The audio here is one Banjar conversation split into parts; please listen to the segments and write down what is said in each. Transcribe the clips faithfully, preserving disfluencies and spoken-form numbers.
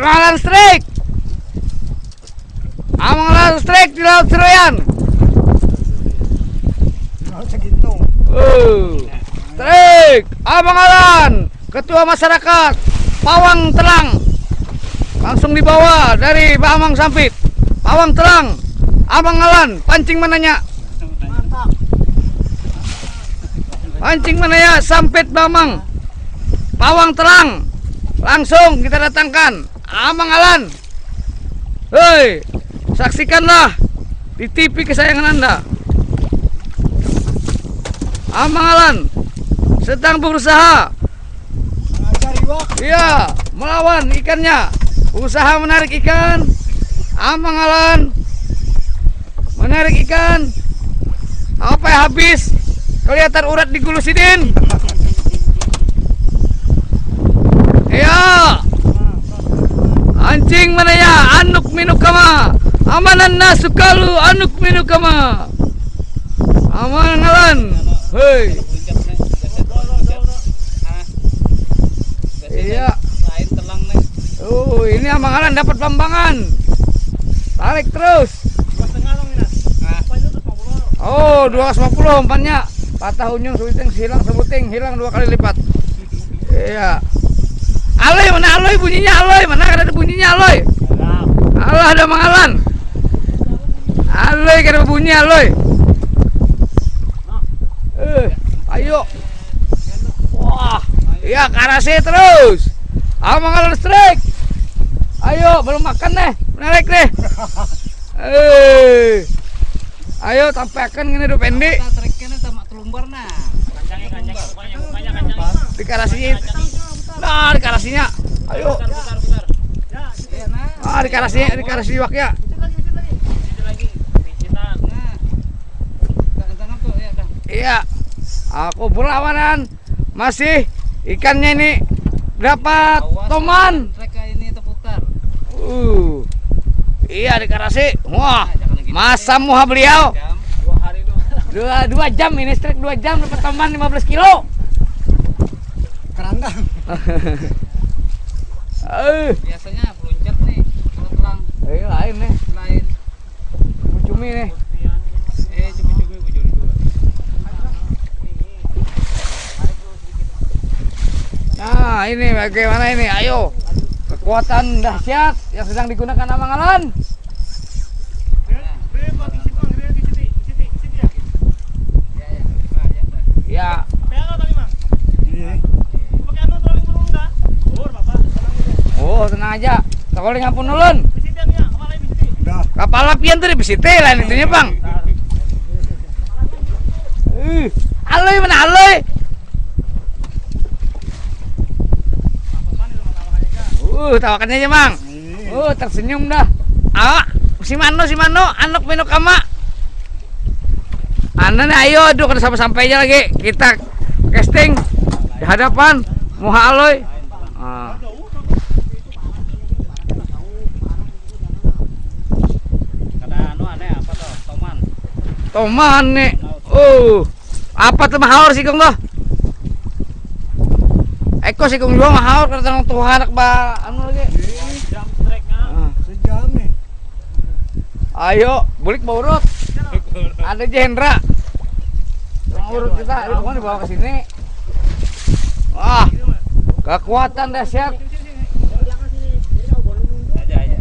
Alan Strik. Amang Alan Strik di Laut Seruyan. Oh. Strik, Amang Alan, ketua masyarakat Pawang Telang. Langsung dibawa dari Bamang Sampit. Pawang Telang, Amang Alan, pancing mananya. Pancing mananya, Sampit Bamang. Pawang Telang. Langsung kita datangkan Amang Alan. Hei, saksikanlah di T V kesayangan Anda. Amang Alan sedang berusaha, iya, melawan ikannya. Usaha menarik ikan. Amang Alan menarik ikan. Apa yang habis? Kelihatan urat di gulu sidin. Iya. Anjing mana ya? Anuk minuk kama. Amanan nasu kalu anuk minuk kama. Aman ngalan. Hei. Iya. Lain telang nih. Oh, ini Amang Alan dapat bambangan. Tarik terus. Oh, dua ratus lima puluh umpannya. Patah unyun sebuting, hilang sebuting, hilang dua kali lipat. Iya. Aloi mana aloi bunyinya aloi? Mana kada ada bunyinya aloi? Alah ada mangalan. Aloi kada bunyi aloi. Eh, ayo. Wah, iya karasi terus. Ah, mangalan strike. Ayo, belum makan nih. Menarik nih. Eh. Ayo tampakan ngene do pendi. Tarik kene sama telumbar nah. Kencangnya kencang, mukanya mukanya kencang. Dikarasi. Nah, dikarasinya. Ayo. Putar putar putar. Iya nah. Ah, dikarasinya, dikarasi iwak ya. Sedikit lagi, sedikit lagi. Sedikit lagi. Nah. Tengah-tengah tuh ya dah. Iya. Aku berlawanan. Masih ikannya ini dapat toman. Trek ini terputar. Uh. Iya dikarasi. Wah, masam muha beliau. Dua hari dua malam. Dua, dua jam ini strike dua jam dapat toman lima belas kilo. Kerandang. Eh, biasanya peluncat nih kalau telang. Eh, lain nih. Lain. Cumi-cumi nih. Eh, cumi-cumi bujur juga. Nah, ini bagaimana ini? Ayo. Kekuatan dahsyat yang sedang digunakan Amang Alan. Ya. Oh, tenang aja. Sekolah ngapun ulun. Udah. Kapala pian tuh di P C T lain itunya, Bang. Eh, aloi mana aloi? Uh, tawakannya aja, Bang. Uh, tersenyum dah. Ah, si Mano, si Mano, anak Mino Kama. Anda nih, ayo, aduh, kada sampai-sampai aja lagi. Kita casting di hadapan muha aloi. Ah. Kada anu aneh apa tuh? Toman. Toman nih. Oh. Apa tuh mahaur sikung tuh? Eko sikung juga mahaur kada tenang tuh anak ba anu lagi. Jam strike. Ah. Sejam nih. Ayo, bulik baurut. Ada aja Hendra. Tukang urut kita, ayo, pokoknya dibawa ke sini. Wah, kekuatan dahsyat. Aja, aja.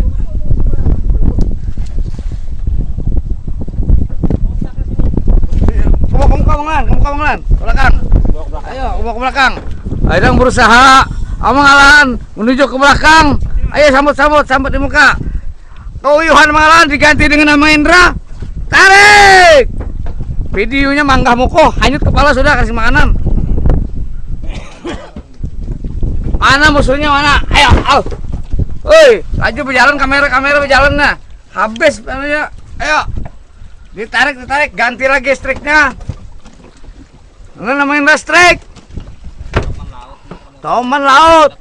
Kamu, kamu, kamu, Lan. Kamu, kamu, Lan. Belakang. Ayo, bawa ke belakang. Ayo, dong, berusaha. Amang Alan menuju ke belakang. Ayo, sambut, sambut, sambut di muka. Keuyuhan Mang Alan diganti dengan Amang Hendra. Tarik. Videonya manggah muko, hanyut kepala sudah kasih makanan. Mana musuhnya mana? Ayo, au. Woi, laju berjalan kamera, kamera berjalan nah. Habis namanya. Ayo. Ditarik, ditarik, ganti lagi strike-nya. Ini namanya strike. Toman laut.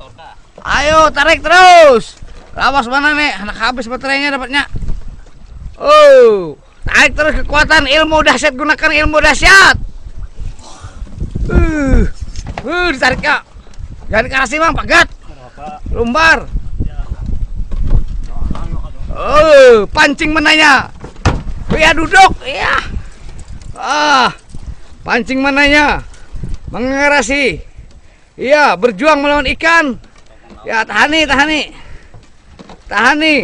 Ayo, tarik terus. Lawas mana nih? Anak habis baterainya dapatnya. Oh, tarik terus kekuatan ilmu dahsyat, gunakan ilmu dahsyat. Uh, uh, ditariknya. Jangan dikasih, Mang, pagat. Lumbar. Oh, pancing menanya. Ya, duduk. Ya. Ah, pancing menanya. Mengarasi. Iya, berjuang melawan ikan. Ya, tahani, tahani. Tahani.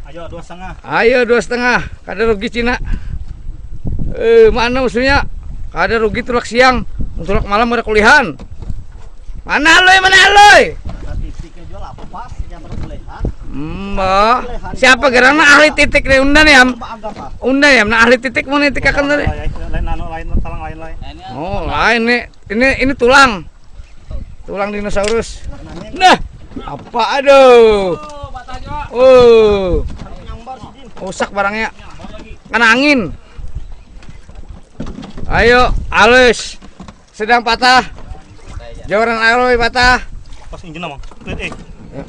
Ayo, dua setengah. Ayo, dua setengah. Kada rugi Cina. Eh, mana musuhnya? Kada rugi tulak siang. Tulak malam kada kulihan. Mana aloi, mana aloi? Ada titiknya juga lah, pas yang terus kulihan. Hmm, bah. Siapa gerang nah ahli titik nih? Unda nih, Am? Unda ya, nah ahli titik mau nitik akan tadi. Lain, anu, lain, talang lain, lain. Oh, lain nih. Ini, ini tulang. Tulang dinosaurus. Nah, apa? Aduh. Oh. Rusak barangnya. Kena angin. Ayo, alus. Sedang patah. Joran aloi patah. Pas injin apa? Eh, eh. Ya.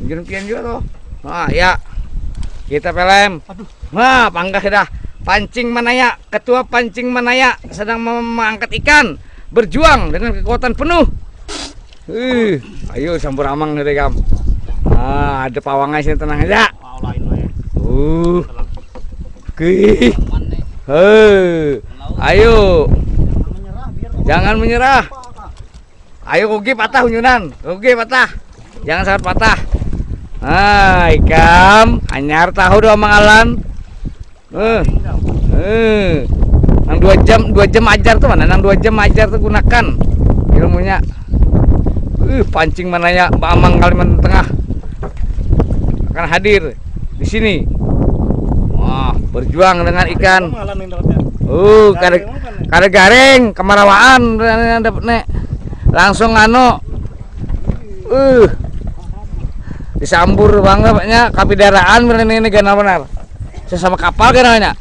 Injin pian juga tuh. Ah, ya. Kita pelem. Aduh. Nah, panggah dah. Pancing Manaya, ketua pancing Manaya sedang mem- mengangkat ikan, berjuang dengan kekuatan penuh. Uh, ayo campur amang nih kam. Ah, ada pawangnya sini, tenang aja. Mau lain lah ya. Uh. Oke. Hei. Ayo. Jangan menyerah. Ayo, kugi patah unyunan. Kugi patah. Jangan sampai patah. Ah, ikam anyar tahu doa mangalan. Eh. Eh. Nang dua jam, dua jam ajar tuh mana? Nang dua jam ajar tuh gunakan ilmunya. Eh, pancing Manaya, Baamang Kalimantan Tengah akan hadir di sini. Wah, berjuang dengan ikan. Malam yang dapatnya. Uh, kada, kada garing, kemarawaan dapat nih. Langsung anu. Uh. Disambur bang dapatnya, kapidaraan bila ini, ini ganal benar. Sesama kapal ganalnya.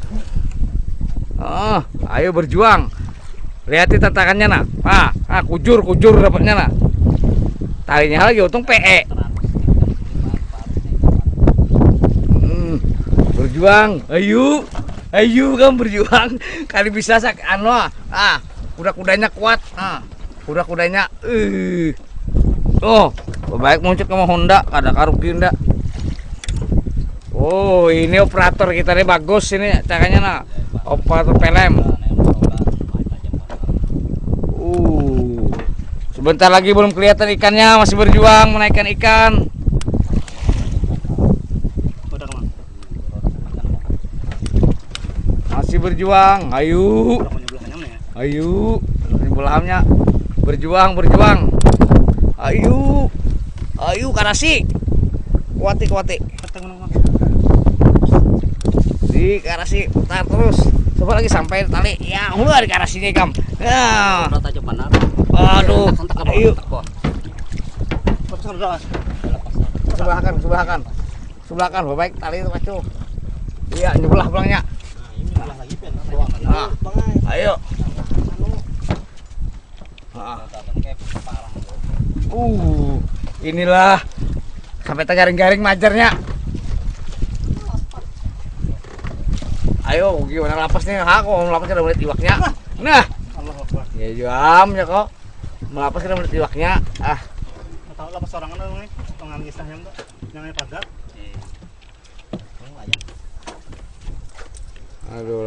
Oh, ayo berjuang. Lihati tantangannya nah. Ah, ah, kujur, kujur dapatnya nah. Talinya lagi untung P E. Hmm, berjuang. Ayo. Ayo kan berjuang. Kali bisa sak anu ah. Ah, kuda-kudanya kuat. Ah, kuda-kudanya. Eh. Oh, baik muncul ke Honda, kada karugi ndak. Oh, ini operator kita nih bagus ini caranya nah. Operator pelem. Uh, sebentar lagi belum kelihatan ikannya, masih berjuang menaikkan ikan. Masih berjuang, ayo. Ayo, belahamnya. Berjuang, berjuang. Ayo. Ayo, karasi. Kuati, kuati. Di karasi, putar terus. Coba lagi sampai tali. Ya, udah di karasinya, Kam. Ya. Berat aja benar. Aduh. Ayo. Sebelahakan, sebelahakan. Sebelahakan, baik tali itu, pacu. Iya, nyebelah pulangnya. Nah, ayo. Heeh. Uh, inilah sampai tegaring-garing majarnya. Ayo, gimana lapas nih? Ha, kok lapas kada melihat iwaknya? Nah. Allahu Akbar. Ya, jamnya kok. Melapas kada melihat iwaknya. Ah. Tahu lapas sorangan nih, tengah kisahnya tuh. Yang ada pagar. Aduh,